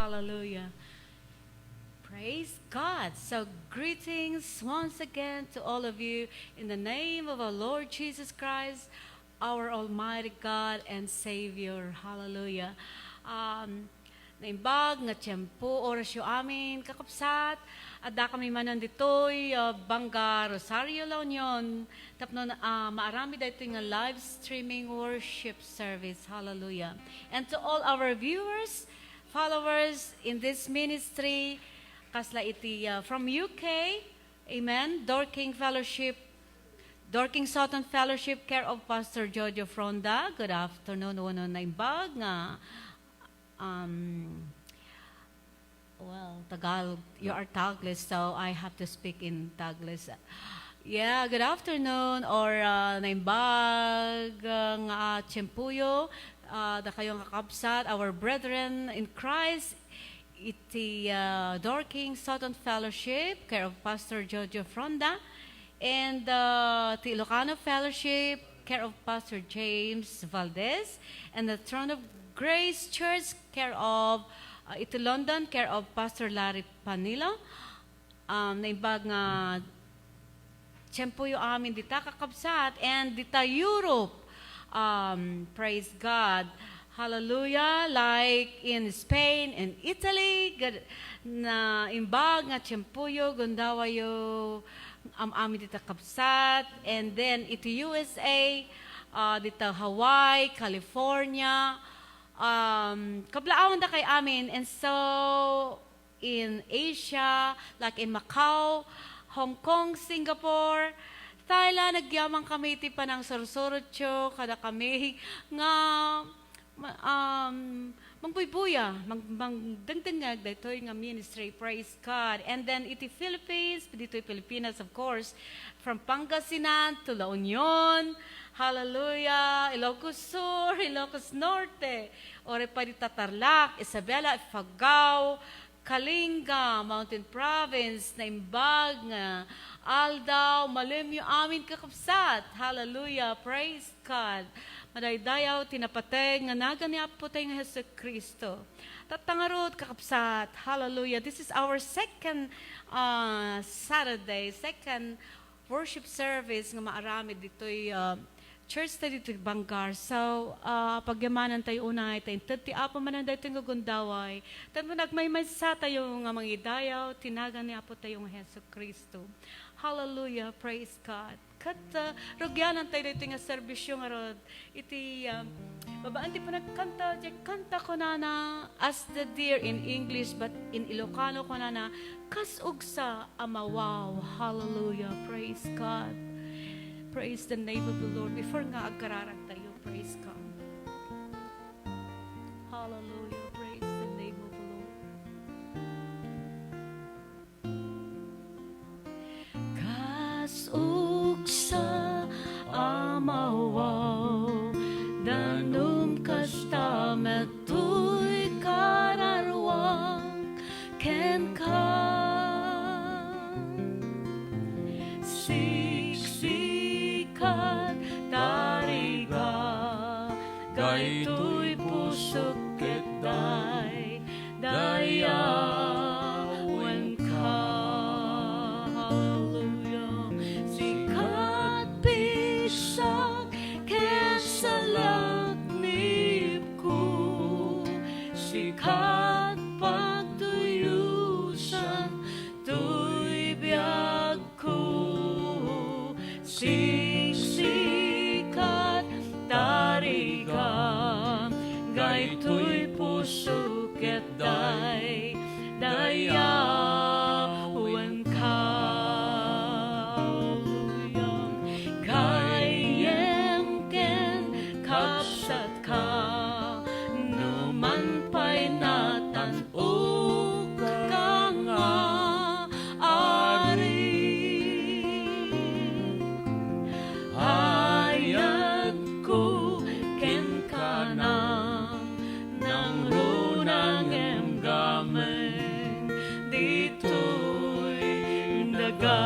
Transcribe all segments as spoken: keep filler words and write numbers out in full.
Hallelujah. Praise God. So, greetings once again to all of you in the name of our Lord Jesus Christ, our Almighty God and Savior. Hallelujah. Um, naimbag nga tiempo, orasyo amin, kakabsat, adda kami manen ditoy, uh, Banga, Rosario, La Union, tapno, uh, maaramid daytoy nga live streaming worship service. Hallelujah. And to all our viewers, followers in this ministry, kasla iti, uh, from U K, amen, Dorking Fellowship, Dorking Sutton Fellowship, care of Pastor Jojo Fronda. Good afternoon, wenno naimbag nga, um, well, Tagalog, you are Tagalog, so I have to speak in Tagalog. Yeah, good afternoon, or, uh, naimbag, uh, nga tiempoyo, uh, dakayo nga kakabsat, our brethren in Christ, iti, uh, Dorking Sutton Fellowship, care of Pastor Jojo Fronda, and, uh, ti Ilocano Fellowship, care of Pastor James Valdez, and the Throne of Grace Church, care of, uh, iti London, care of Pastor Larry Panilo. Um, naimbag nga tiempoyo amin dita, kakabsat, and dita Europe. Um, praise God. Hallelujah. Like in Spain and Italy, gad-, naimbag nga tiempoyo, gundawayo, am-amin dita, kabsat. And then iti U S A, uh, dita Hawaii, California, um, kablaawandakay amin. And so, in Asia, like in Macau, Hong Kong, Singapore, Thailand. Agyaman kami iti panangsursurotyo kadakami nga ma-, um, mangbuybuya, mang-, mangdengdengngeg daytoy nga ministry. Praise God. And then iti Philippines, ditoy Pilipinas, of course, from Pangasinan to La Union, hallelujah, Ilocos Sur, Ilocos Norte, uray pay dita Tarlac, Isabela, Ifugao, Kalinga, Mountain Province, naimbag nga aldaw, malemyo amin, kakabsat. Hallelujah, praise God. Madaydayaw ti napateg nga nagan ni Apo tayo nga Jesu-Cristo. Tatta ngarud, kakabsat. Hallelujah. This is our second, uh, Saturday, second worship service nga maaramid ditoy, uh, church ta ditoy Bangar. So, uh, pagyamanan tayo unay, ta inted ti Apo manen daytoy nga gundaway. Tapno agmaymaysa tayo nga mangidayaw ti nagan ni Apo tayo nga Jesu-Cristo. Hallelujah. Praise God. Ket, uh, rugianan tayo daytoy nga serbisyo ngarud. Iti, um, babaen ti panagkanta, diay kanta kunana, As the Deer in English, but in Ilocano kunana, Kas Ugsa a Mawaw. Hallelujah. Praise God. Praise the name of the Lord. Before nga agkararag tayo, praise God. Hallelujah. Praise the name of the Lord. Kas ugsa a mawaw, danum kasta met toy kararuak kenka. Siksikat, tariga, daytoy pusok ket day- dayawenka. Hallelujah. Sikat pisak ken salaknibko, sikat pagtuyosan toy biag- ko, siksikat, tariga, daytoy puso ket day- dayawenka. Gayyem ken kabsatka, numan pay natan- Ukanga ari, ayatko kenka, nangruna ngem gamin ditoy daga.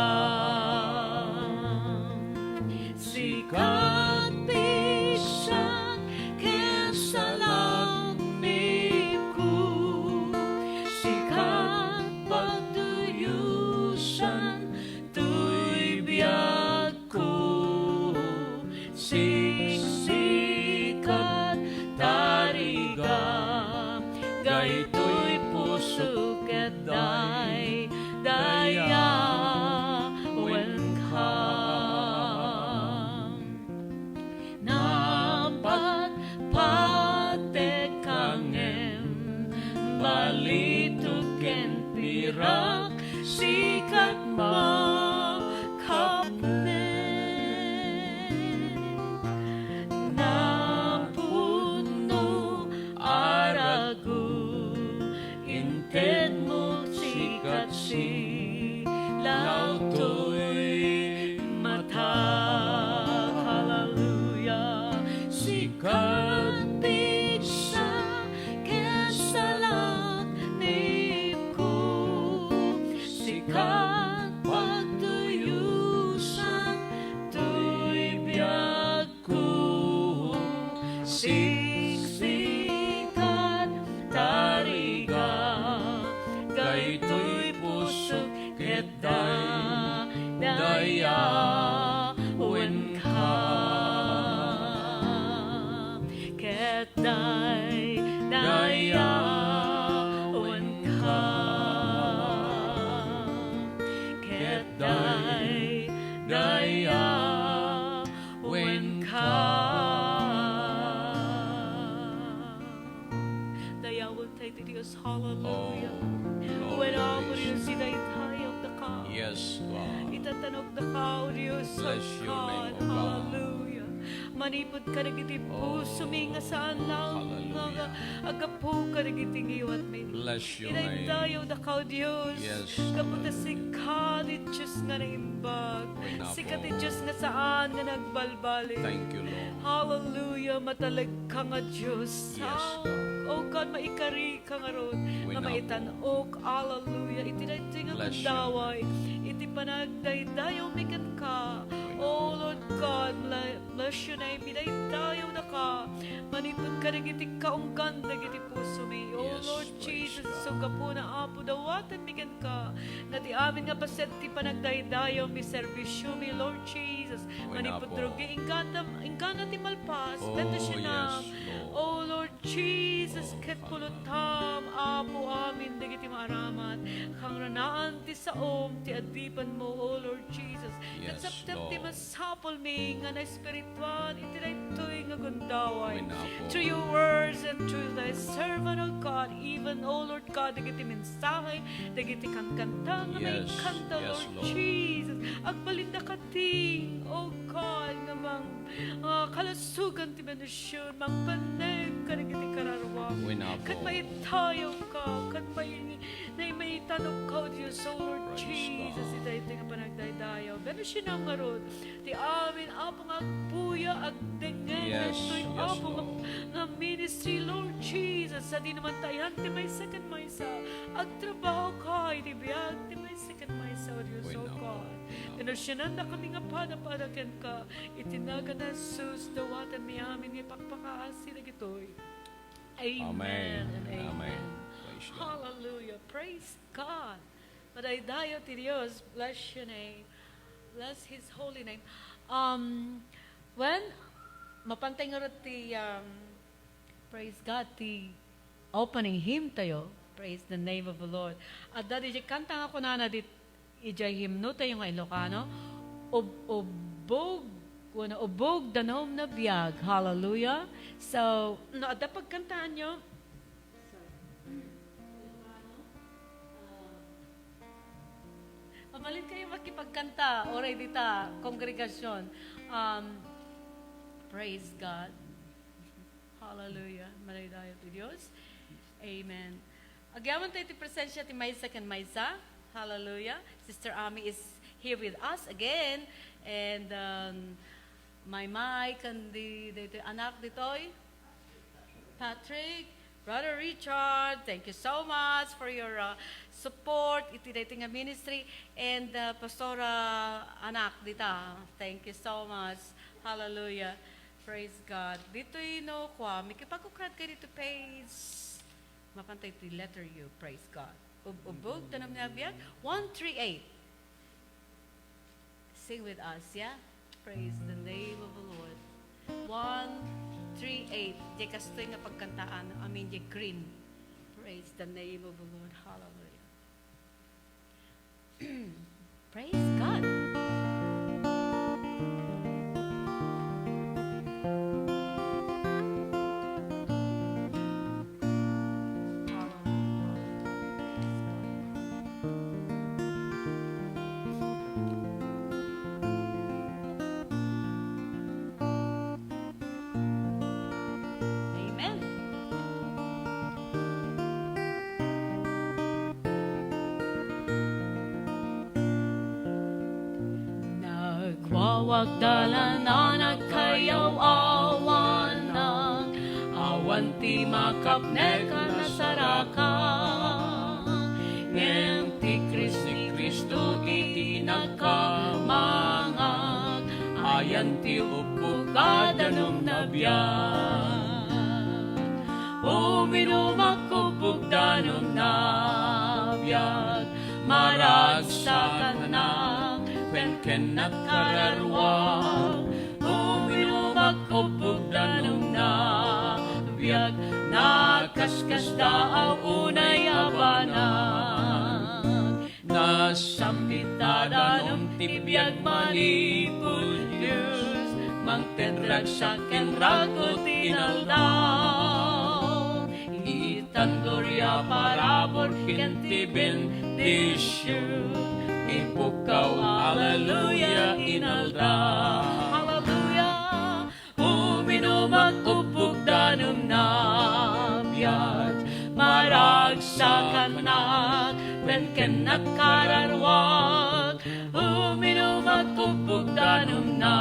Sikat pisan ken salaknibko, Daytoy puso ket daydaya wenka. Napatpatek ngem balitok ken pirak, sika makapnek. Napudno a rago, intedmo sika, silaw toy mata. Hallelujah. Sika ti pigsa ken salaknibko, sika pagtuyosan toy biagko. Siksika tariga, daytoy puso ket daydaya wenka. Ket daydaya wenka. Ket daydaya wenka. Dayawen tayo ti Dios. Hallelujah. Oh, glory, Wen Apo praise Dios, you. Idaydayawdaka. Yes, God. Itatanokdaka, O Dios, bless your name, O God. Hallelujah. Manipud kadagiti pusomi nga saan laeng nga, hallelujah, aggapu kadagiti ngiwatmi. Bless your name. Idaydayawdaka, O Dios. Yes, gapu ta, hallelujah, sika ti Dios nga naimbag. Wen Apo. Sika ti Dios nga saan nga nagbalbaliw. Thank you, Lord. Hallelujah. Matalekka nga Dios. Yes, Lord. Oh God, maikari ka ngarud nga maitan-ok, hallelujah, iti daytoy nga gundaway, iti panagdaydayawmi kenka. Oh Lord God, bla-, bless your name, idaydayawdaka manipud kadagiti kaunggan dagiti pusomi. Oh Lord Jesus, isu gapuna, Apo, dawatenmi kenka nga ti amin nga paset ti panagdaydayawmi, serbisiomi, Lord Jesus, manipud rugi, inggana, inggana ti malpas, bendisionam. Oh Lord Jesus, ket pulotam, Apo, amin dagiti maaramat. Kangranaan ti saom ti adipenmo, O Lord Jesus. Ket saptem ti masapulmi nga naespirituan iti daytoy nga gundaway. Through your words and through thy servant, O God, even, O Lord God, dagiti mensahe, dagiti kankanta nga maikanta, Lord Jesus. Agbalindaka ti, O God, nga mang-, ah, kalasogan ti bendision. Mangpanneg kadagiti kararua. Wen Apo. Ket maitayawka, ket mai-, nai-, maitanokka, O Dios, O Lord Jesus, iti daytoy nga panagdaydayaw. Bendisionam ngarud ti amin, Apo, nga agpuya, agdengngeg daytoy, Apo, nga, nga ministry, Lord Jesus, sadino man ta ayan ti maysa ken maysa. Agtrabahoka iti biag ti maysa ken maysa, O Dios, O God. Bendisionannakami nga padapada kenka. Iti nagan ni Jesus, dawatenmi amin nga ipakpakaasi dagitoy. Amen. Amen and amen. Amen. Praise God. Hallelujah. Praise God. Madaydayaw ti Dios. Bless your name. Bless His holy name. Um, when, mapantay ngarud ti, um, praise God, ti opening hymn tayo. Praise the name of the Lord. Adda diay kanta nga kunana dit-, idiay himno tayo nga Ilocano, ub-, ubbog, wenno ubbog danum na biag. Hallelujah. So, no adda pagkantaanyo, mabalin kayo makipagkanta, oray dita kongregasyon. Um, praise God. Hallelujah. Madaydayaw ti Dios. Amen. Agyaman tayo ti presensia ti maysa ken maysa. Hallelujah. Sister Ami is here with us again. And, um, Maymay, ken di, daytoy anak ditoy, Patrick, Brother Richard, thank you so much for your, uh, support iti daytoy nga ministry. And, uh, Pastora anak dita, thank you so much. Hallelujah. Praise God. Ditoy no, kua, makipag-ukrad kayo dito page. Mapantay ti letter U. Praise God. Ub-, ubog, tanam ni Abiag. One three eight. Sing with us, yeah? Praise the name of the Lord. One three eight. Diay kastoy nga pagkantaan, amin diay green. The name of the Lord. Hallelujah. Praise God. Amen. Nagwawagdalanan a kayaw-awanak, awan ti makapnek a nasarakan. Ngem ti Kris-, ni Cristo iti nagkamangak, ayan ti ubbog a danumna a biag. Uminumak ubbog danumna a biag, maragsakanak, ken, ken nagkararua. Uminumak ubbog danumna a biag, nakaskasdaaw unay a banag. Nasambit a danum ti biag manipud Dios, mangted ragsak ken ragut inaldaw. Itan gloria, parabur ken ti bendision, ipukkaw, aleluya, inaldaw. Hallelujah. Uminumak ubbog danumna a biag, maragsakanak, ken, ken nagkararuak. Uminumak ubbog danumna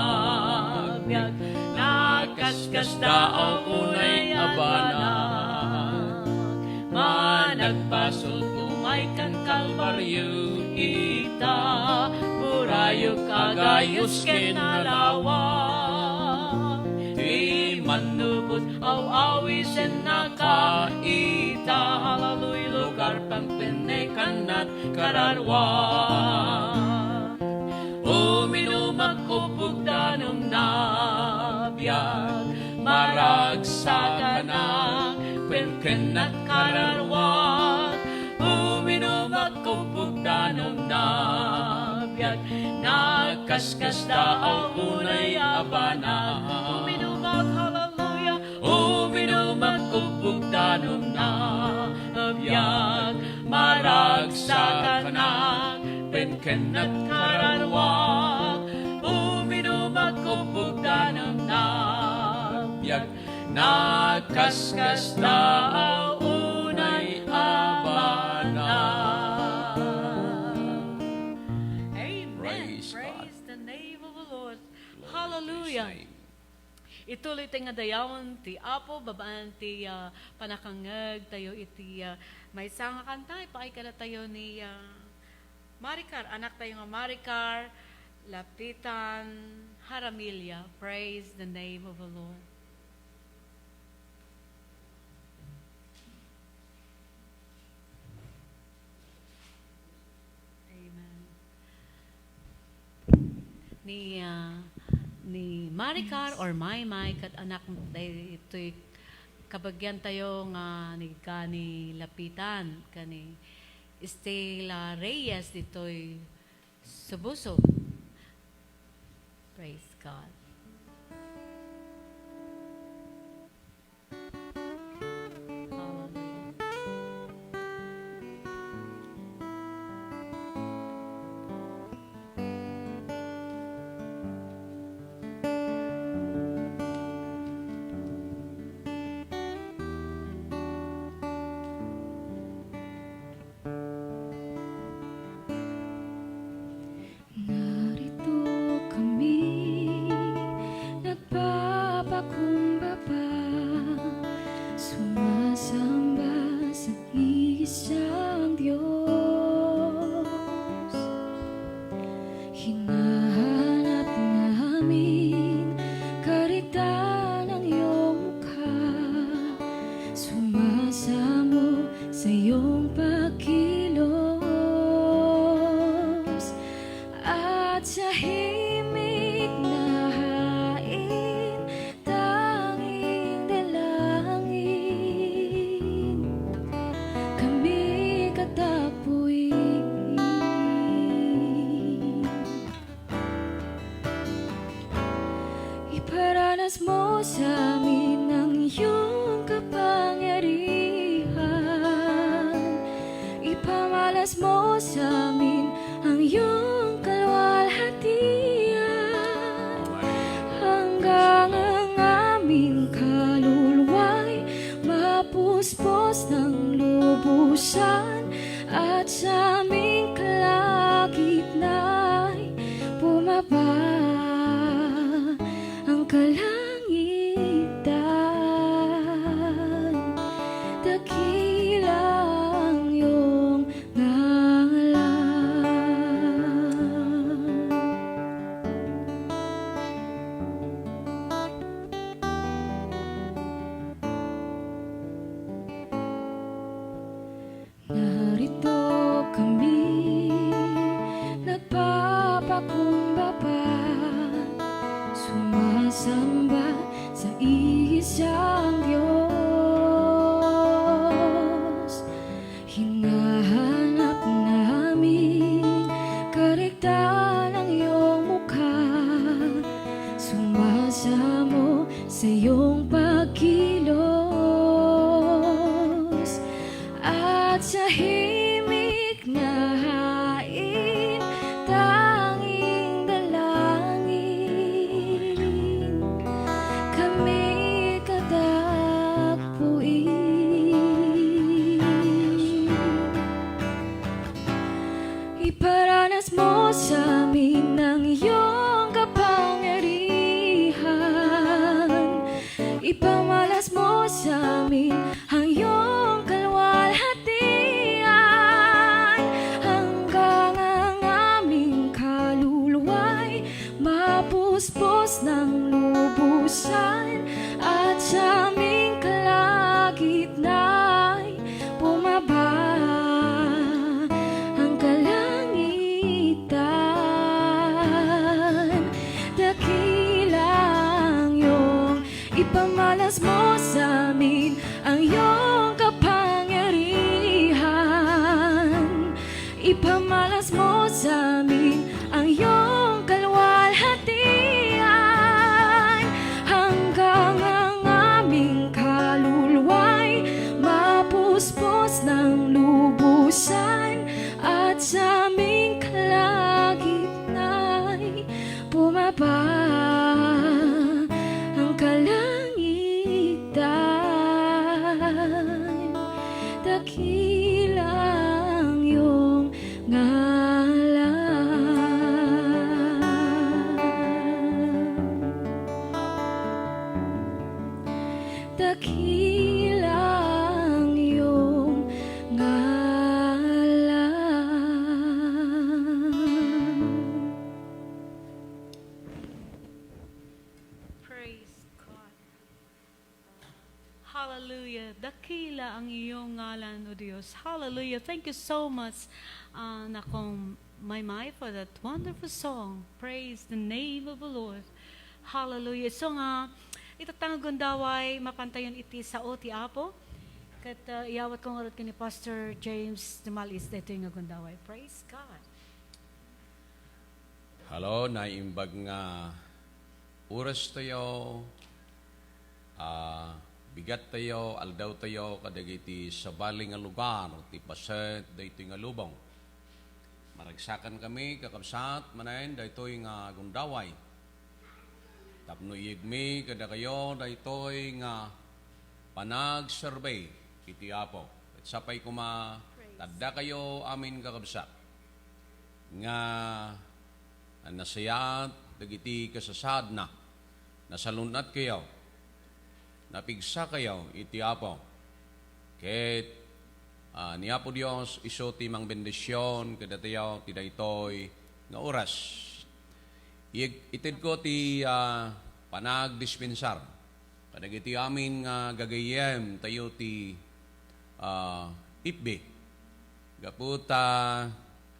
a biag, nakaskasdaaw unay a banag. Managbasol umay kan Kalbario ita, burayok a gayos ken nalawag. Ti mannubot aw-awisen nakaita, hallelujah, lugar pangpennekan nagkararua. Uminumak ubbog danumna a biag, maragsakanak, ken, ken nagkararuak. Uminumak ubbog danumna a biag, nakaskasdaaw unay a banag. Uminumak, hallelujah. Uminumak ubbog danumna a biag, maragsakanak, ken, ken nagkararuak. Uminumak ubbog danumna a biag, nakaskasdaaw unay a banag. Amen. Praise God. Praise the name of the Lord. Glory to His name. Hallelujah. Ituloy tayo nga dayawen ti Apo, babaen ti, ah, panakangngeg tayo iti, ah, maysa nga kanta, ipaay kadatayo ni, ah, Maricar, anak tayo nga Maricar, Lapitan Jaramillo. Praise the name of the Lord. Amen. Ni, ah, ni Maricar or Maymay ket anak daytoy kabagian tayo nga ni Gani Lapitan, ken ni Estela Reyes ditoy Subuso. Praise God. Narito kami nagpapakumbaba, sumasamba sa iisang Diyos. Hinahanap namin karita ng iyong mukha, sumasamo sa iyong pagkilos. At sa himig na hain, tanging dalangin, Ipamalas mo sa amin ang iyong kaluwalhatian, hanggang ang aming kaluluwa'y mapuspos ng lubusan, at sa aming kalagitna'y bumaba ang kalangitan. Dakila ang iyong ngalan. Narito kami nagpapakumbaba, sumasamba sa iisang Diyos. Hinahanap namin karekta ng iyong mukha, sumasamo sa iyong pagkilos, at sa himig na hain, tanging dalangin kami kadakpuin. Iparanas mo sa amin ang iyong kapangyarihan. Ipamalas mo sa amin ang iyong kaluwalhatian, hanggang ang aming kaluluwa'y mapuspos ng lubusan, at sa aming kalagitna'y bumaba ang kalangitan. Dakila ang iyong Ipamalas mo sa amin ang iyong kapangyarihan. Ipamalas mo sa amin ang iyong kaluwalhatian, hanggang ang aming kaluluwa'y mapuspos ng lubusan, at sa aming kalagitna'y bumaba ang kalangitan. Dakila ang iyong ngalan. Dakila ang iyong ngalan. Praise God. Hallelujah. Dakila ang iyong ngalan, O Dios. Hallelujah. Thank you so much, uh, Nakong Maymay, for that wonderful song. Praise the name of the Lord. Hallelujah. So nga, ita nga gundaway, mapantayon iti sao ti Apo. Ket, uh, iyawat ko ngarud ken ni Pastor James Dumalis, daytoy nga gundaway. Praise God. Hello, naimbag nga oras tayo, ah, bigat tayo, aldaw tayo, kadagiti sabali nga lugar, ti paset, daytoy nga lubong. Maragsakan kami, kakabsat, manen, daytoy nga gundaway. Tapno iyegmi kadakayo, daytoy nga panagserbi iti Apo. Ket sapay koma, taddakayo amin, kakabsat. nga nasayaat dagiti kasasaadna. Nasalun-atkayo, napigsakayo iti Apo. Ket, ah, ni Apo Dios isu ti mangbendision kadatayo ti daytoy nga oras. Iyeg-, itedko ti, ah, panagdispensar kadagiti amin nga gagayyem tayo ti, ah, F B. Gapu ta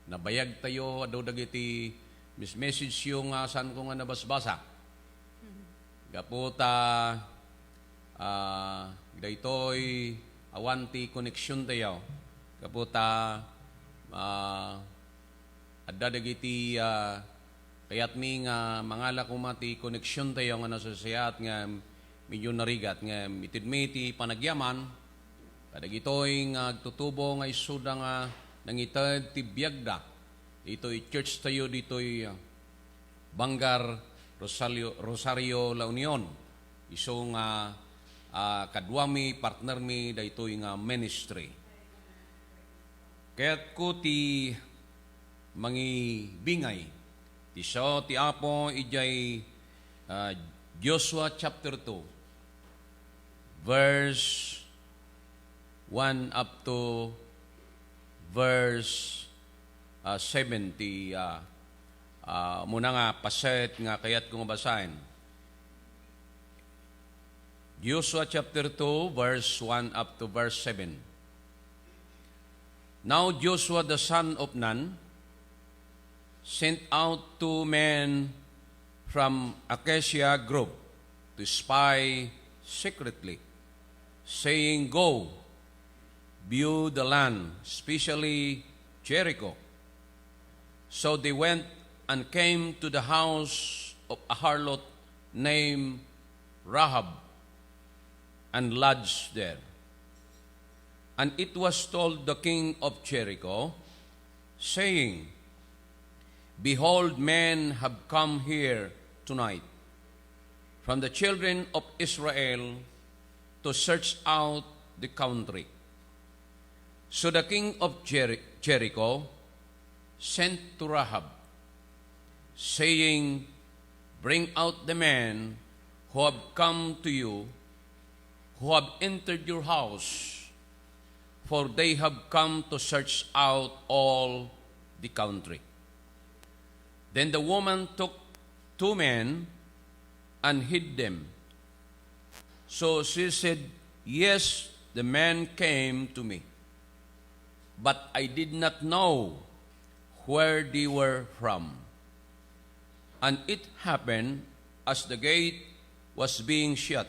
nabayag tayo, adu dagiti mes-, message yo nga saanko nga nabasbasa. Gapu ta, ah, daytoy awan ti connection tayo. Gapu ta, ah, adda dagiti, ah, kayatmi nga mangala koma ti connection tayo nga nasasayaat nga medyo narigat, nga itedmi ti panagyaman kadagitoy nga agtutubo nga isuda nga nangited ti biagda ditoy church tayo ditoy, ah, Bangar, Rosario, Rosario, La Union. Isu nga, ah, kaduami, partnermi daytoy nga ministry. Kayatko ti mangibingay ti sao ti Apo idiay, ah, Joshua chapter two, verse one up to verse, ah, seven ti, ah, ah, umuna nga paset nga kayatko nga basaen. Joshua chapter two, verse one up to verse seven. Now Joshua the son of Nun sent out two men from Acacia Grove to spy secretly, saying, "Go, view the land, especially Jericho." So they went and came to the house of a harlot named Rahab and lodged there. And it was told the king of Jericho, saying, "Behold, men have come here tonight from the children of Israel to search out the country." So the king of Jer- Jericho sent to Rahab, saying, "Bring out the men who have come to you, who have entered your house, for they have come to search out all the country." Then the woman took two men and hid them. So she said, "Yes, the men came to me, but I did not know where they were from." And it happened, as the gate was being shut,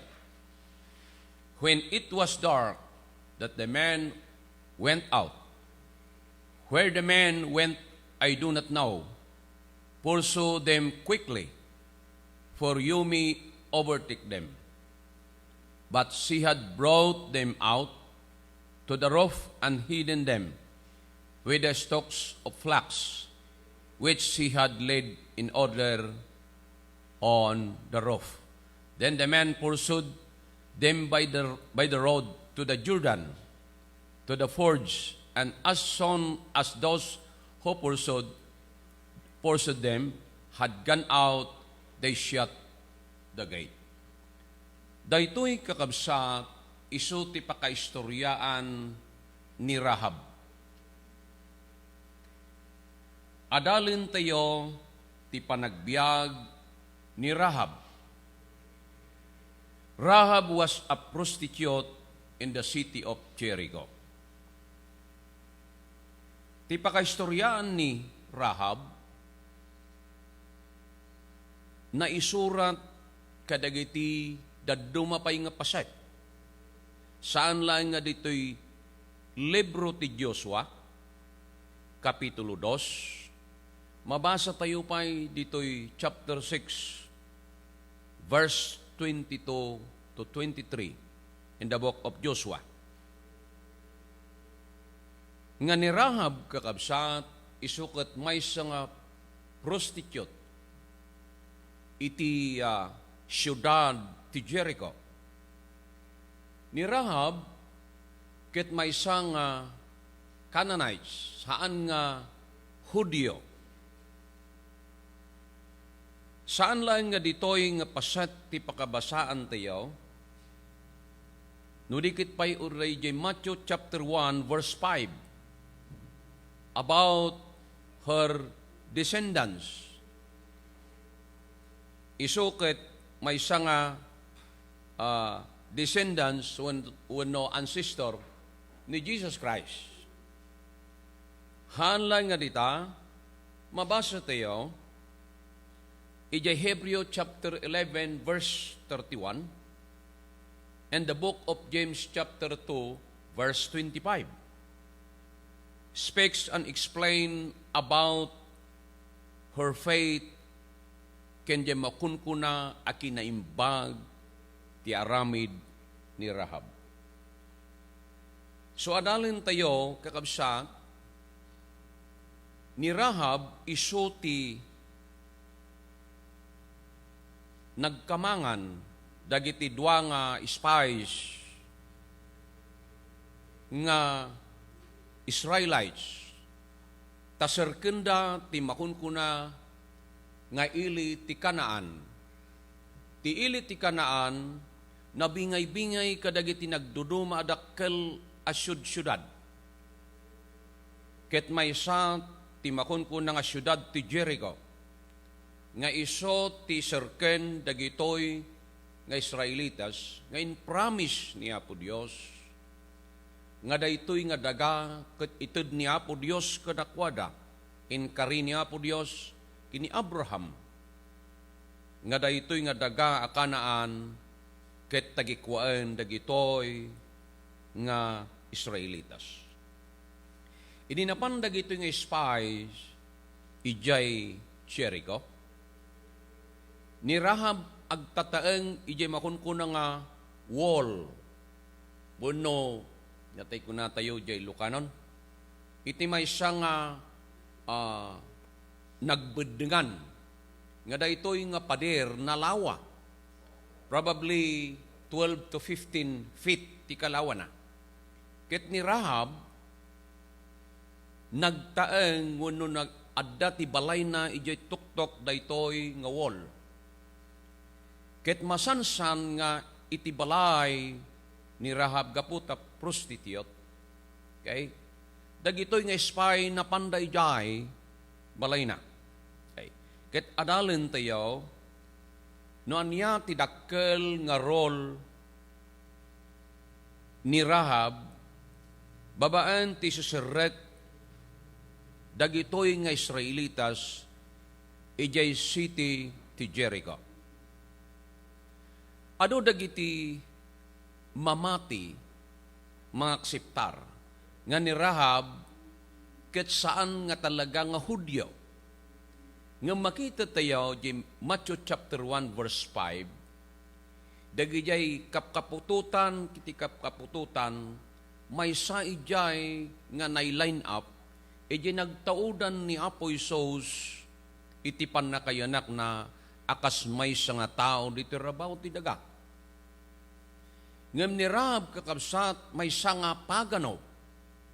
when it was dark, that the men went out. Where the men went, I do not know. Pursue them quickly, for you may overtake them. But she had brought them out to the roof and hidden them with the stalks of flax, which she had laid in order on the roof. Then the men pursued them by the, by the road to the Jordan, to the fords, and as soon as those who pursued, pursued them had gone out, they shut the gate. Daytoy, kakabsat, isu ti pakaistoriaan ni Rahab. Adalentayo ti panagbiag ni Rahab. Rahab was a prostitute in the city of Jericho. Ti pakaistoriaan ni Rahab, naisurat kadagiti dadduma pay nga paset. Saan laeng nga ditoy libro ti Joshua, Kapitulo dos. Mabasa tayo pay ditoy chapter six, verse twenty-two to twenty-three in the book of Joshua. Nga ni Rahab, kakabsat, isu ket maysa nga prostitute iti, ah, siudad ti Jericho. Ni Rahab ket maysa nga Canaanites, saan nga Judio. Saan laeng nga ditoy nga paset ti pakabasaantayo, no di ket pay uray idiay Matthew chapter one, verse five, about her descendants. Isu ket maysa nga, ah, descendants wen-, wenno ancestor ni Jesus Christ. Haan laeng nga dita, mabasa tayo idiay Hebreo chapter eleven, verse thirty-one, and the book of James chapter two, verse twenty-five. Speaks and explain about her faith ken diay makunkuna a kinaimbag ti aramid ni Rahab. So, adalentayo, kakabsat, Ni Rahab isu ti nagkamangan dagiti dua nga spies nga Israelites, ta serkenda ti makunkuna nga ili ti Canaan. Ti ili ti Canaan, nabingay-bingay kadagiti nagduduma a dakkel a siudsiudad. Ket maysa ti makunkuna nga siudad ti Jericho, nga isu ti serken dagitoy nga Israelitas nga impromise ni Apo Dios, nga daytoy nga daga ket ited ni Apo Dios kadakuada. Inkari ni Apo Dios ken ni Abraham nga daytoy nga daga a Canaan ket tagikuaen dagitoy nga Israelitas. Idi napan dagitoy nga spies idiay Jericho, ni Rahab agtataeng idiay makunkuna nga wall. Wenno, natay kunatayo idiay Ilocanon, iti maysa nga, ah, nagbeddengan nga daytoy nga pader nalawa. Probably twelve to fifteen feet ti kalawana. Ket ni Rahab, nagtaeng wenno nag-, adda ti balayna idiay tuktok daytoy nga wall. Ket masansan nga iti balay ni Rahab gapu ta prostitute, okay? Dagitoy nga spy napanda idiay balayna. Okay. Ket adalentayo no ania ti dakkel nga role ni Rahab babaen ti siserrek dagitoy nga Israelitas idiay city ti Jericho. Adu dagiti mamati, mangakseptar nga ni Rahab ket saan nga talaga nga Judio. Ngem makitatayo di Matthew chapter one verse five, dagidiay kapkaputotan, kiti kapkaputotan, maysa idiay nga nai-line up, idiay nagtaudan ni Apo Jesus iti pannakayanakna a kas maysa nga tao ditoy rabaw ti daga. Ngem ni Rahab, kakabsat, maysa nga pagano,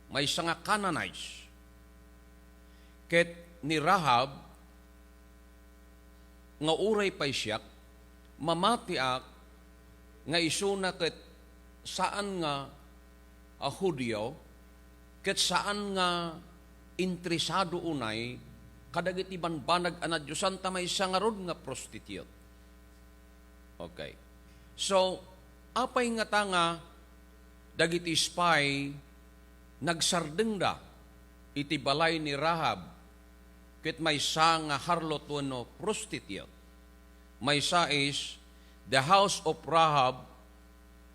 maysa nga Canaanites. Ket ni Rahab, nga uray pay siak, mamatiak nga isuna ket saan nga, a, Judio, ket saan nga interesado unay kadagiti banbanag a nadiosan ta maysa ngarud nga prostitute. Okay. So, apay ngata nga dagiti spy nagsardengda iti balay ni Rahab ket maysa nga harlot wenno prostitute? Maysa is, the house of Rahab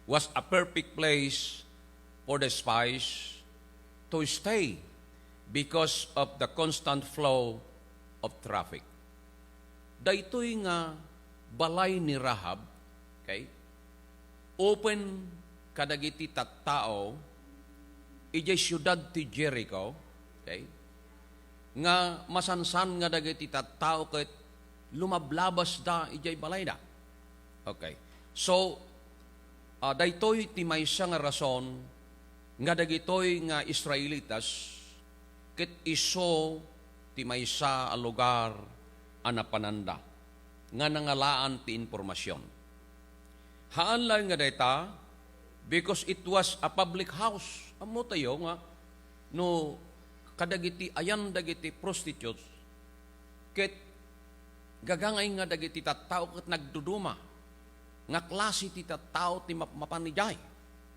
was a perfect place for the spies to stay because of the constant flow of traffic. Daytoy nga balay ni Rahab, okay? Open kadagiti tattao idiay siudad ti Jericho, okay? Nga masansan nga dagiti tattao ket lumablabasda idiay balayda. Okay. So, ah, daytoy ti maysa nga rason nga dagitoy nga Israelitas ket isu ti maysa a lugar a napananda nga nangalaan ti impormasion. Haan laeng nga dayta, because it was a public house. Ammotayo nga no kadagiti ayan dagiti prostitutes, ket gagangay nga dagiti tattao ket nagduduma nga klase ti tattao ti map-, mapan idiay.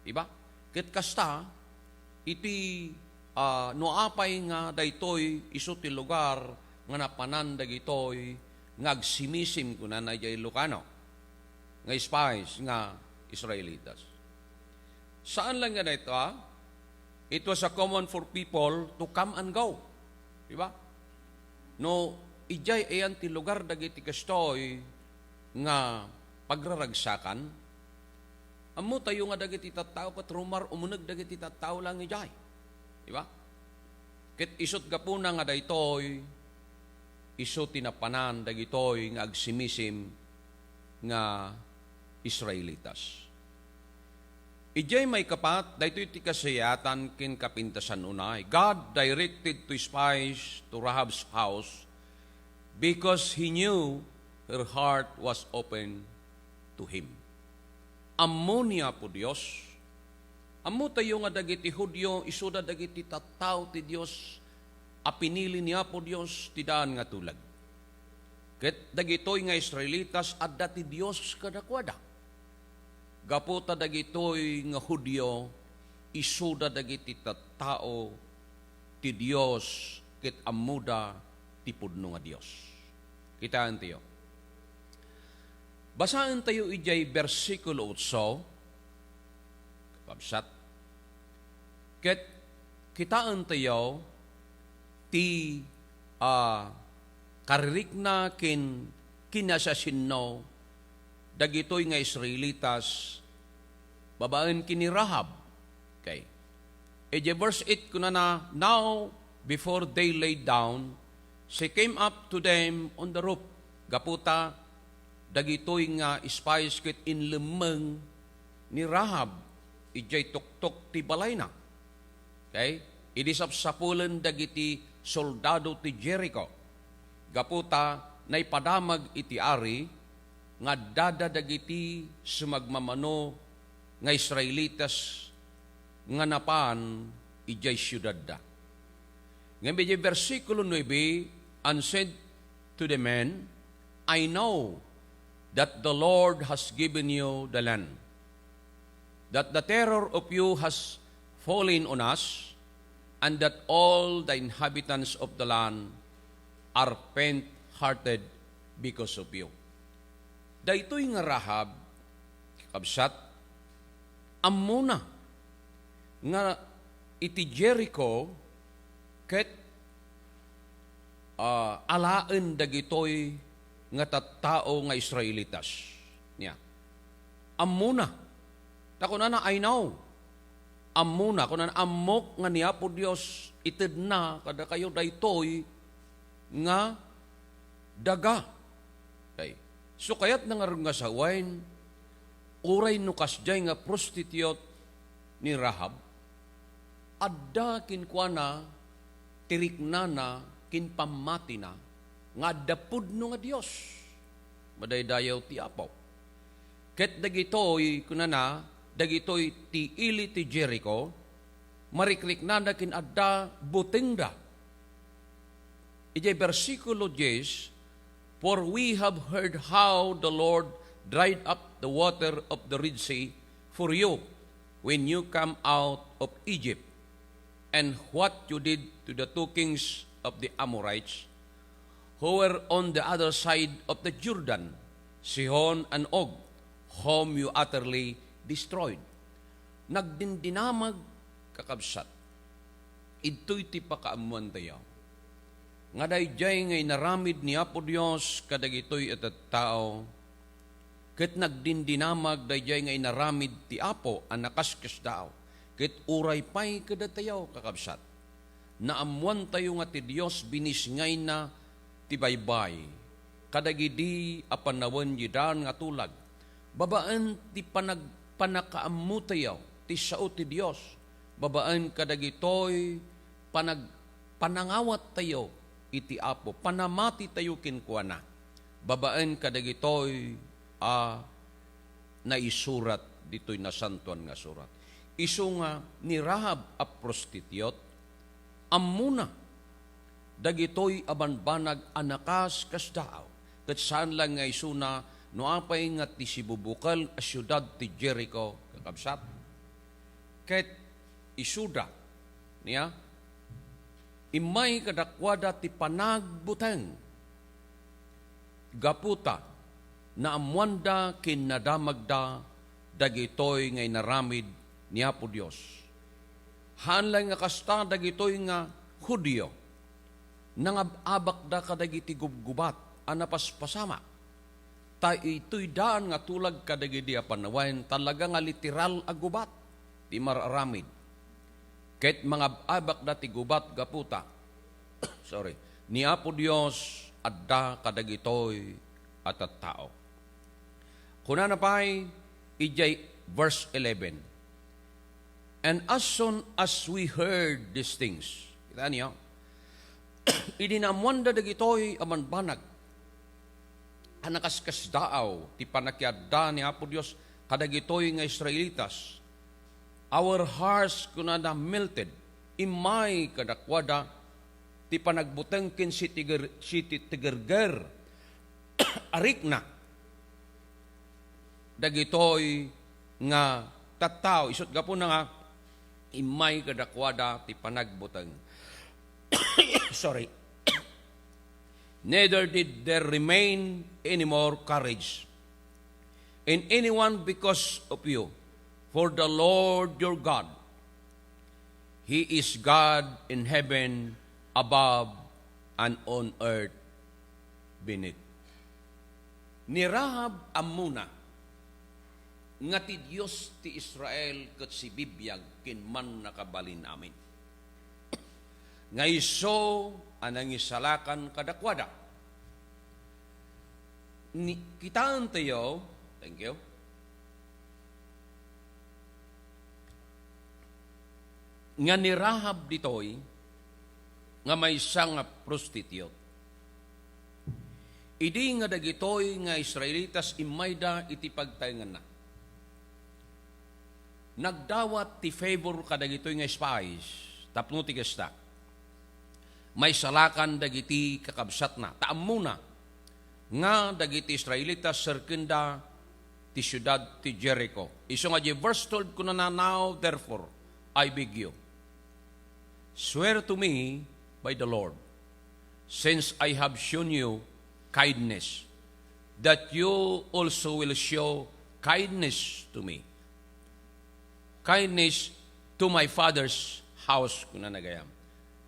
Diba? Ket kasta, iti, ah, no apay nga daytoy isu ti lugar nga napanan dagitoy nga agsimisim, kunana idiay Ilocano, nga spies nga Israelitas. Saan lang nga dayta, ah. It was a common for people to come and go. Diba? No, idiay ayan ti lugar dagiti kastoy nga pagraragsakan, ammotayo nga dagiti tattao ket rumar umuneg dagiti tattao lang idiay. Diba? Ket isut' gapuna nga daytoy, isu ti napanan dagitoy nga agsimisim nga Israelitas. Idiay maikapat, daytoy ti kasayaatan ken kapintasan unay. God directed two spies to Rahab's house because he knew her heart was open to him. Ammo ni Apo Dios. Ammotayo nga dagiti Judio isuda dagiti tattao ti Dios a pinili ni Apo Dios ti daan nga tulag. Ket dagitoy nga Israelitas adda ti Dios kadakuada. Gapu ta dagitoy nga Judio, isuda dagiti tattao ti Dios ket ammoda ti pudno nga Dios. Kitaentayo. Basaentayo idiay bersikulo otso, kakabsat. Ket kitaentayo ti, ah, karirikna ken kinasasinno dagitoy nga Israelitas babaen ken ni Rahab. Okay. Idiay verse eight kunana, "Now, before they lay down, she came up to them on the roof." Gapu ta dagitoy nga spies ket inlemmeng ni Rahab idiay tuktok ti balayna. Okay? Idi sapsapulen dagiti soldado ti Jericho. Gapu ta naipadamag iti ari nga addada dagiti sumagmamano nga Israelitas nga napan idiay siudadda. Ngem idiay bersikulo nuebe, "And said to the men, 'I know that the Lord has given you the land, that the terror of you has fallen on us, and that all the inhabitants of the land are faint-hearted because of you.'" Daytoy nga Rahab, kakabsat, ammona nga iti Jericho ket, ah, alaen dagitoy nga tattao nga Israelitas. Nia. Ammona. Ta kunana, "I know." Ammona, kunana, "Ammok nga ni Apo Dios itedna kadakayo daytoy nga daga." Okay. So, kayatna ngarud nga sawen, uray no kasdiay nga prostitute ni Rahab, adda kenkuana ti riknana ken pammatina nga adda pudno nga Dios. Madaydayaw ti Apo. Ket dagitoy, kunana, dagitoy ti ili ti Jericho, marikriknada ken adda butengda. Idiay bersikulo dies, "For we have heard how the Lord dried up the water of the Red Sea for you when you come out of Egypt, and what you did to the two kings of the Amorites, who were on the other side of the Jordan, Sihon and Og, whom you utterly destroyed." Nagdindinamag, kakabsat. Idtoy ti pakaammoantayo nga daydiay nga inaramid ni Apo Dios kadagitoy a tattao, ket nagdindinamag daydiay nga inaramid ti Apo a nakaskasdaaw, ket uray pay kadatayo, kakabsat. Naammoantayo nga ti Dios binisngayna ti baybay kadagidi a panawen iti daan nga tulag, babaen ti panag-, pannakaammotayo ti sao ti Dios, babaen kadagitoy panag-, panangawattayo iti Apo, panamatitayo kenkuana, babaen kadagitoy a naisurat ditoy Nasantoan nga Surat. Isu nga ni Rahab a prostitute, ammona dagitoy a banbanag a nakaskasdaaw, ket saan laeng nga isuna no apay nga ti sibubukel a siudad ti Jericho, kakabsat. Ket isuda, nia, immay kadakuada ti panagbuteng. Gapu ta naammoanda ken nadamagda dagitoy nga inaramid ni Apo Dios. Haan laeng nga kasta dagitoy nga Judio, nangab-abakda kadagiti gubgubat a napaspasamak. Ta itoy daan nga tulag kadagidi a panawen, talaga nga literal a gubat ti mararamid. ket mangab-abakda ti gubat gaputa. Sorry. Ni Apo Dios adda kadagitoy a tattao. Kunana pay idiay verse eleven, "And as soon as we heard these things," kita niyo, idi naammoanda dagitoy a bambanag, a nakaskasdaaw ti pannakiadda ni Apo Dios kadagitoy nga Israelitas. Our hearts, kunana, melted. Immay kadakuada ti panagbuteng ken sitiger-, sititigerger a rikna dagitoy nga tattao. Isut' gapuna nga immay kadakuada ti panagbuteng. Sorry. "Neither did there remain any more courage in anyone because of you. For the Lord your God, He is God in heaven above and on earth beneath." Ni Rahab ammona nga ti Dios ti Israel ket sibibiag ken mannakabalin amin, nga isu a nangisalakan kadakuada. Ni, kitaentayo, thank you, nga ni Rahab ditoy nga maysa nga prostitute. Idi nga dagitoy nga Israelitas immayda iti pagtaenganna, nagdawat ti favor kadagitoy nga spies tapno ti kasta, maisalakan dagiti kakabsatna, ta ammona nga dagiti Israelita serkenda ti siudad ti Jericho. Isu nga di verse twelve, kunana, "Now, therefore, I beg you, swear to me by the Lord, since I have shown you kindness, that you also will show kindness to me." Kindness to my father's house, kunana gayam,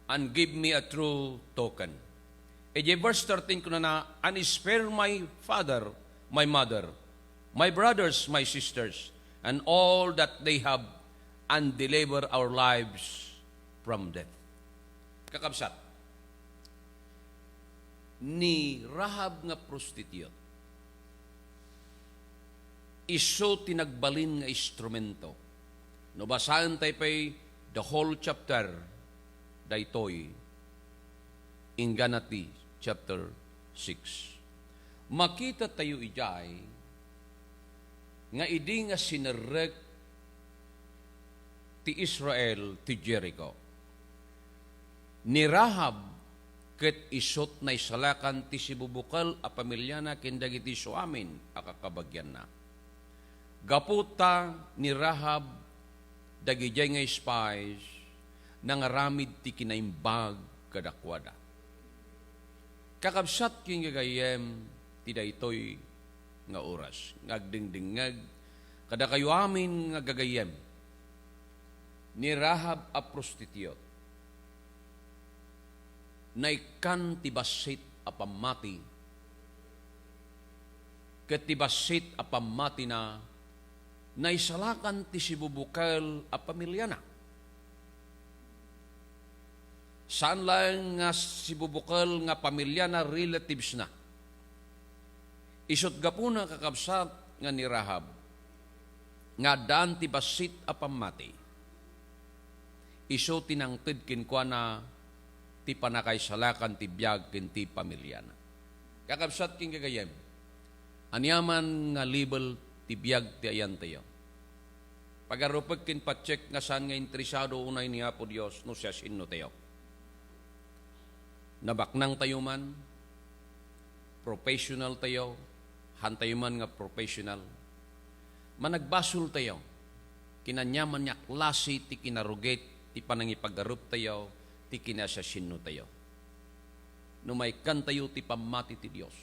and give me a true token. Idiay verse thirteen, kunana, "And spare my father, my mother, my brothers, my sisters, and all that they have, and deliver our lives from death." Kakabsat, ni Rahab nga prostitute, isu ti nagbalin nga instrumento. No basaentayo pay the whole chapter, daytoy, inggana ti chapter six. Makitatayo idiay nga idi nga sinerrek ti Israel ti Jericho, ni Rahab ket isut' naisalakan ti sibubukel a pamiliana ken dagiti isuamin a kakabagianna. Gapu ta ni Rahab, dagidiay nga spies, nangaramid ti kinaimbag kadakuada. Kakabsat ken gagayyem ti daytoy nga oras nga agdengdengngeg kadakayo amin nga gagayyem, ni Rahab a prostitute, naikkan ti bassit a pammati, ket ti bassit a pammatina, naisalakan ti sibubukel a pamiliana. Saan laeng nga sibubukel nga pamiliana, relatives na. Isut' gapuna, kakabsat, nga ni Rahab nga addaan ti bassit a pammati, isu ti nangted kenkuana ti pannakaisalakan ti biag ken ti pamiliana. Kakabsat ken gagayyem, aniaman nga level ti biag ti ayantayo, pagarupek ken pacheck nga saan nga interesado unay ni Apo Dios no siasinotayo. Nabaknangtayo man, professional tayo, hantayo man nga professional, managbasoltayo ken aniaman nga klase ti kinarugit ti panangipagaruptayo ti kinasiasinotayo. No maikkantayo ti pammati ti Dios,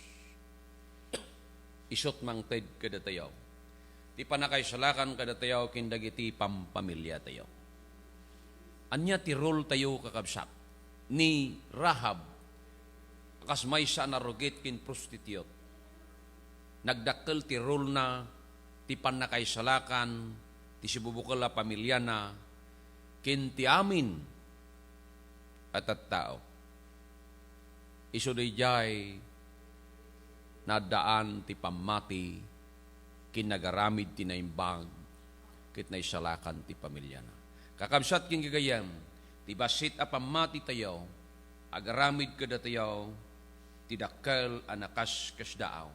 isut' mangted kadatayo ti pannakaisalakan kadatayo ken dagiti pampamiliatayo. Ania ti role tayo, kakabsat? Ni Rahab, kas maysa a narugit ken prostitute, nagdakkel ti role na ti pannakaisalakan ti sibubukel a pamiliana ken ti amin a tattao. Isu daydiay naaddaan ti pammati ken nagaramid ti naimbag ket naisalakan ti pamiliana. Kakabsat ken gagayyem, ti bassit a pammatitayo, agaramid kadatayo ti dakkel a nakaskasdaaw.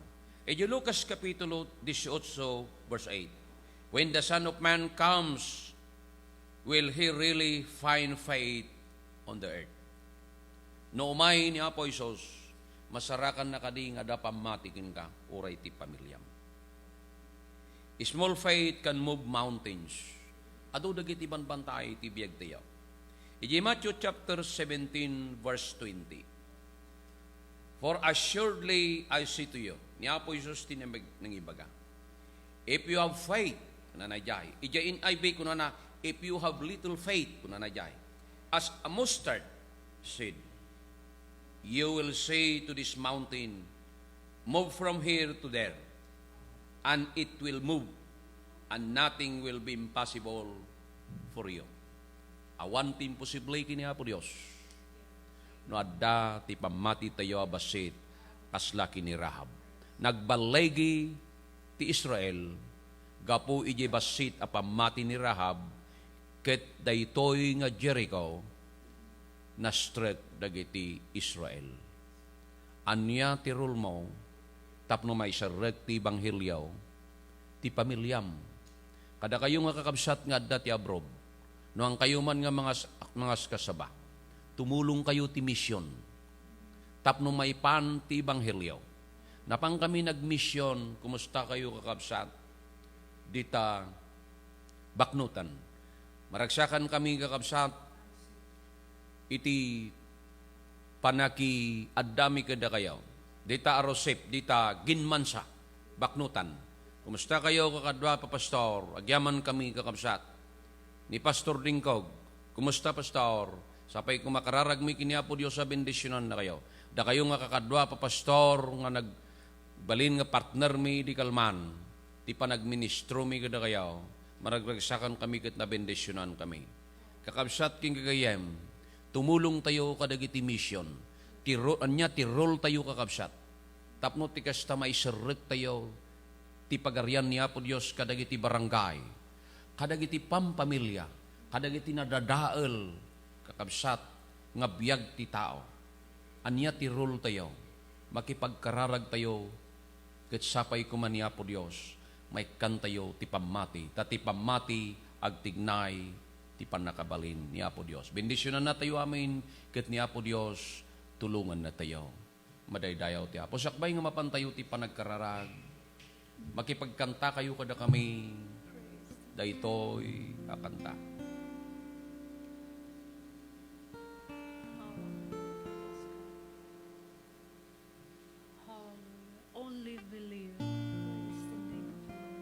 Idiay Lucas Kapitulo dieciocho, verse eight, "When the Son of Man comes, will he really find faith on the earth?" No umay ni Apo Jesus, masarakanna kadi nga adda pammati kenka, uray ti pamiliam. Small faith can move mountains. Adu dagiti banbantaay ti biagtayo. Idiay Matthew chapter seventeen, verse twenty, "For assuredly I say to you," ni Apo Jesus ti nangib-, nangibaga, "if you have faith," kunana idiay, idiay N I V kunana, "If you have little faith," kunana idiay, "as a mustard seed, you will say to this mountain, 'Move from here to there,' and it will move, and nothing will be impossible for you." Awan ti imposible ken ni Apo Dios. No adda ti pammatitayo a bassit, kasla ken ni Rahab. Nagballigi ti Israel gapu idiay bassit a pammati ni Rahab, ket daytoy nga Jericho, nastrek dagiti Israel. Ania ti rulmo tapno maiserrek ti ebanghelio ti pamiliam? Kadakayo nga kakabsat nga adda ti abroad, no haankayo man nga mangas-, mangaskasaba, tumulongkayo ti mision tapno maipan ti ebanghelio. Napankami nagmision, kumustakayo, kakabsat? Dita Baknotan. Maragsakan kami, kakabsat, iti panakiaddami kadakayo. Dita Arosep, dita Ginmansa, Baknotan. Kumusta kayo, kakadua, papastor? Agyaman kami, kakabsat. Ni Pastor Dingkog, kumusta, Pastor? Sapay koma kararagmi ken ni Apo Dios a bendisionannakayo. Dakayo nga kakadua, papastor, nga nagbalin nga partnermi idi kalman ti panagministromi kadakayo, maragragsakan kami ket nabendisionan kami. Kakabsat ken gagayyem, tumulongtayo kadagiti mision. Ti ro-, ania ti role tayo, kakabsat? Tapno ti kasta, maiserrektayo ti Pagarian ni Apo Dios kadagiti barangay, kadagiti pampamilia, kadagiti nadadael, kakabsat, nga biag ti tao. Ania ti role tayo? Makipagkararag tayo, ket sapay koma ni Apo Dios, maikkantayo ti pammati, ta ti pammati agtignay ti pannakabalin ni Apo Dios. Bendisionannatayo amin, ket ni Apo Dios tulongannatayo. Madaydayaw ti Apo. Sakbay nga mapantayo ti panagkararag, makipagkantakayo kadakami daytoy a kanta. Hallelujah. Only believe. Praise the name of the Lord.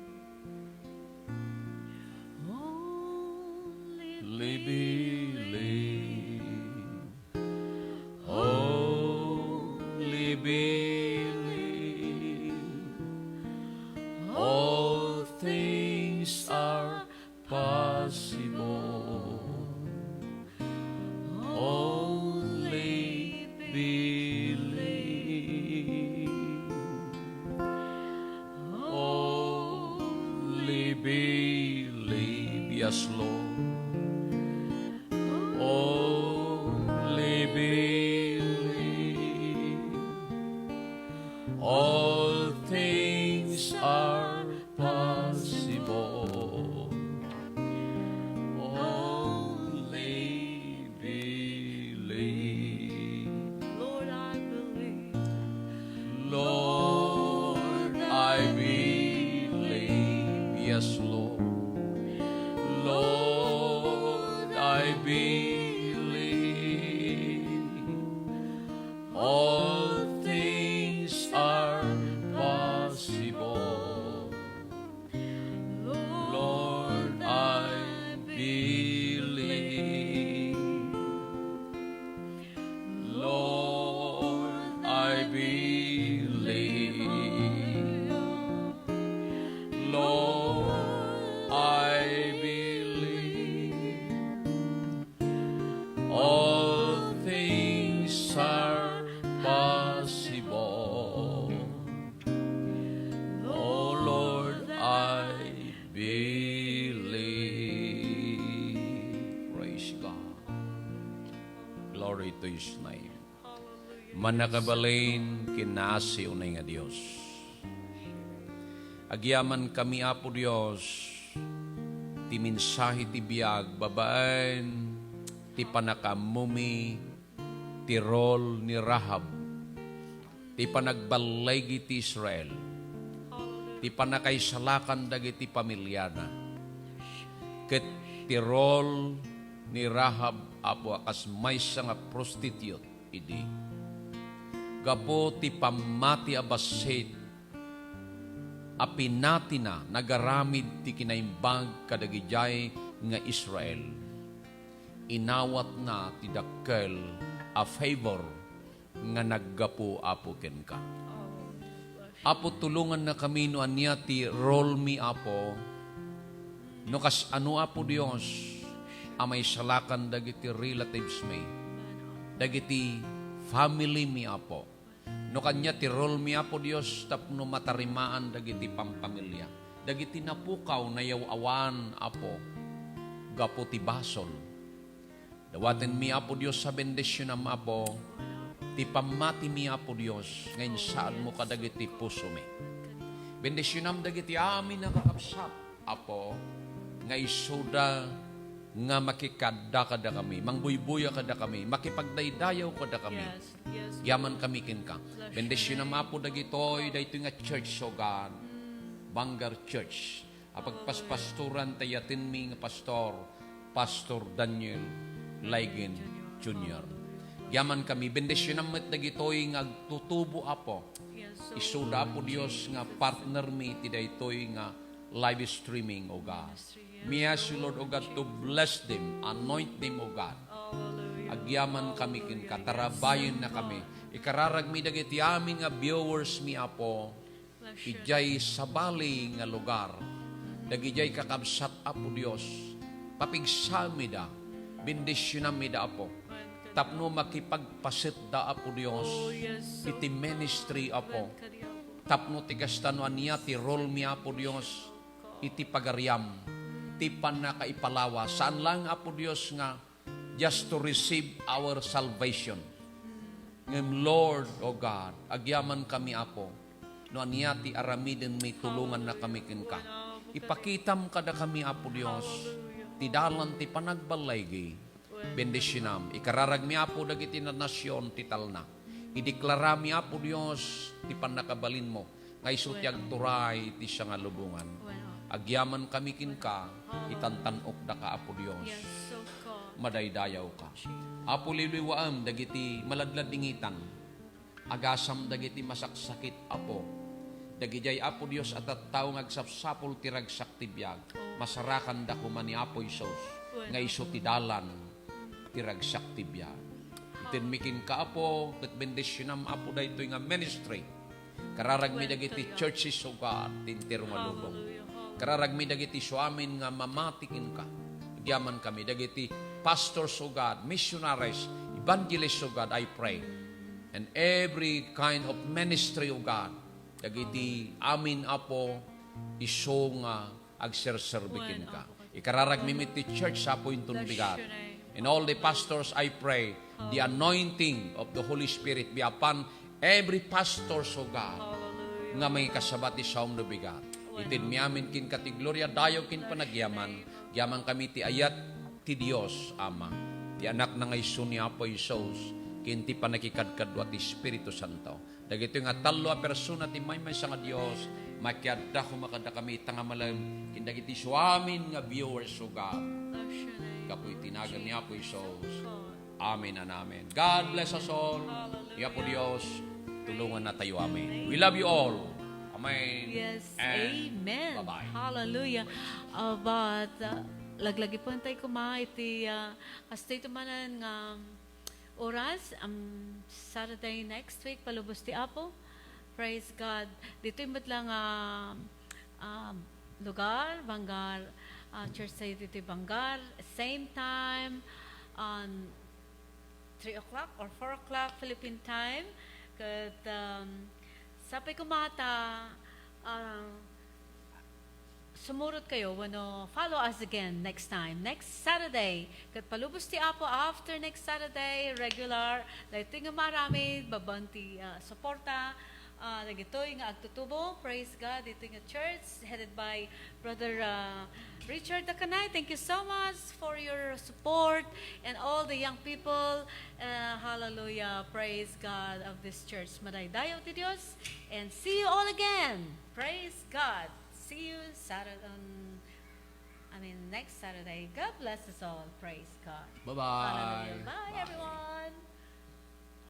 Only believe. Only believe. All things are possible. Only believe. Only believe. Yes, Lord. Only believe. All things are possible. Only believe. Lord, I believe. Lord, I believe. Yes, Lord. Lord, I believe. All things are possible. Lord, I believe. Lord, I believe. Lord, I believe. Mannakabalin ken naasi unay nga Dios. Agyamankami, Apo Dios, ti mensahe ti biag babaen ti pannakaammomi ti role ni Rahab, ti panagballigi ti Israel, ti pannakaisalakan dagiti pamiliana, ket ti role ni Rahab, Apo, a kas maysa nga prostitute idi. Gapu ti pammati a bassit a pinatina nagaramid ti kinaimbag kadagidiay nga Israel, inawatna ti dakkel a favor nga naggapu, Apo, kenka. Apo, tulongannakami no ania ti role mi, Apo. No kasano, Apo Dios, a maisalakan dagiti relatives mi, dagiti family mi, Apo. No kania ti role mi, Apo Dios, tapno matarimaan dagiti pampamilia, dagiti napukaw, nayaw-awan, Apo, gapu ti basol. Dawatenmi, Apo Dios, a bendisionam, Apo, ti pammatimi, Apo Dios, nga insaadmo kadagiti pusomi. Bendisionam dagiti amin a kakabsat, Apo, nga isuda nga makikadda kadakami, mangbuybuya kadakami, makipagdaydayaw kadakami. Yes, yes, Yaman kami kenka. Bless your Bendisionam, name. Apo, dagitoy, daytoy nga church, O God. Mm. Vanguard Church. A pagpaspastoran ti ayatenmi nga pastor, Pastor Daniel Laigen Junior. Yaman kami, bendisionam met dagitoy nga agtutubo, Apo. Isuda, Apo Dios, nga partner mi ti daytoy nga live streaming, O God. We ask you, Lord, O God, to bless them, anoint them, O God. Agyaman kami kenka, tarabayenna kami. Ikararagmi dagiti amin nga viewers mi, Apo. Idiay sabali nga lugar, dagidiay kakabsat, Apo Dios, papigsamida, bendisionamida, Apo. Tapno makipagpasetda, Apo Dios, iti ministry, Apo. Tapno ti kasta no ania ti role mi, Apo Dios, iti pagariam, ti pannakaipalawa. Saan lang, Apo Dios, nga just to receive our salvation. Ngem, Lord, O God, agyaman kami, Apo. No ania ti aramiden mi, tulonganna kami kenka. Ipakitam kadakami, Apo Dios, ti dalan ti panagballigi. Bendisionam. Ikararagmi, Apo, dagiti nanasion ti talna. Ideklarami, Apo Dios, ti pannakabalinmo nga isu ti agturay ti siangalubongan. Agyaman kami kenka, itantan-ok daka, Apo Dios. Madaydayawka. Apo, liwliwaem dagiti maladladingitan. Agasam dagiti masaksakit, Apo. Dagidiay, Apo Dios, a tattao nga agsapsapul ti ragsak ti biag, masarakanda koma ni Apo Jesus nga isu ti dalan ti ragsak ti biag. Itenmi kenka, Apo, ket bendisionam, Apo, daytoy nga ministry. Kararagmi dagiti churches, O God, ti entero nga lubong. Kararagmi dagiti suamin nga mamati kenka. Agyaman kami dagiti pastors, O God, missionaries, evangelists, O God, I pray. And every kind of ministry, O God, dagiti amin, Apo, isu nga agserserbi kenka. Ikararagmi met ti church, Apo, inton bigat. And all the pastors, I pray, the anointing of the Holy Spirit be upon every pastor, O God, nga mangikasaba ti saom no bigat. Itenmi amin kenka ti gloria, dayaw ken panagyaman, agyaman kami ti ayat ti Dios Ama, ti Anakna nga isu ni Apo Jesus, ken ti pannakikadkadua ti Espiritu Santo. Dagitoy nga tallo a persona ti maymaysa nga Dios, makiadda koma kadakami ita nga malem ken dagiti suamin nga viewers, O God. Gapu iti nagan ni Apo Jesus. Amen and amen. God bless us all. Ni Apo Dios, tulongannatayo. Amen. We love you all. Amen. Yes, and amen. Bye-bye. Hallelujah. Uh, but, uh, laglagipentay koma iti, uh, kastoy ti manen nga oras, um, Saturday next week, palubos ti Apo. Praise God. Ditoy met la nga, um, lugar, Vanguard, uh, Church Society ti Vanguard. Same time, on three o'clock or four o'clock Philippine time. Ket, um, sapay koma ta, uh, sumurot kayo, wenno follow us again next time, next Saturday. Ket palubos ti Apo, after next Saturday, regular, daytoy nga maaramid, babaen ti, ah, suporta, ah, dagitoy nga agtutubo, praise God, ditoy nga church, headed by Brother, ah, Richard Dacanay. Thank you so much for your support and all the young people. Ah, hallelujah, praise God of this church. Madaydayaw ti Dios, and see you all again. Praise God. See you Saturday, on, I mean, next Saturday. God bless us all. Praise God. Bye-bye. Hallelujah. Bye, everyone.